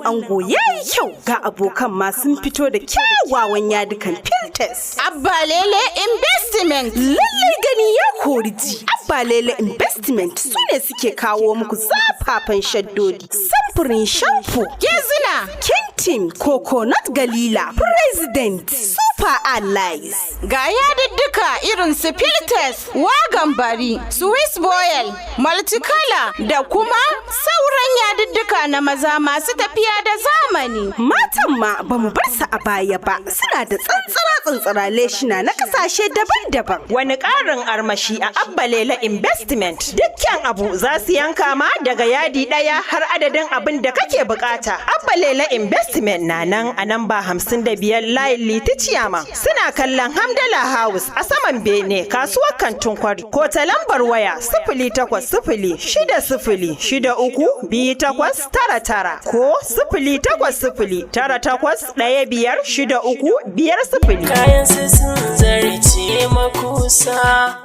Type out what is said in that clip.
Ango ya yi kyau, ga abokan ma sun fito da kyawawan yadukan Filtex. Abba Lele Investment. Lallai gani ya kori ji. Abba Lele Investment su ne suke kawo muku zafafan shaddodi, samfurin shampo, Gezina, Kintin, Coconut Galila, President, Super Allies. Ga yadiddika irin su Filtex, Wagan Bari, Swiss Boil, Multicolor da kuma sauran yadiddika na maza masu tafiya da zamani. Matan ma ba mu bar su a baya ba, suna da tsantsara tsantsara leshina na kasashe daban-daban. Wani ƙarin armashi a Abba Lela Investment. Dukkan abu za su yanka ma daga yadi ɗaya har adadin abin da kake bukata. Abba Lela Investment na nan a namba 55, layin Liti Ciyama. Suna kallon Hamdala House a saman Bene, kasuwar Kantin Kwari. Ko ta lambar waya 08060632899 ko 08098156350. Kayan su sun zarce makusa.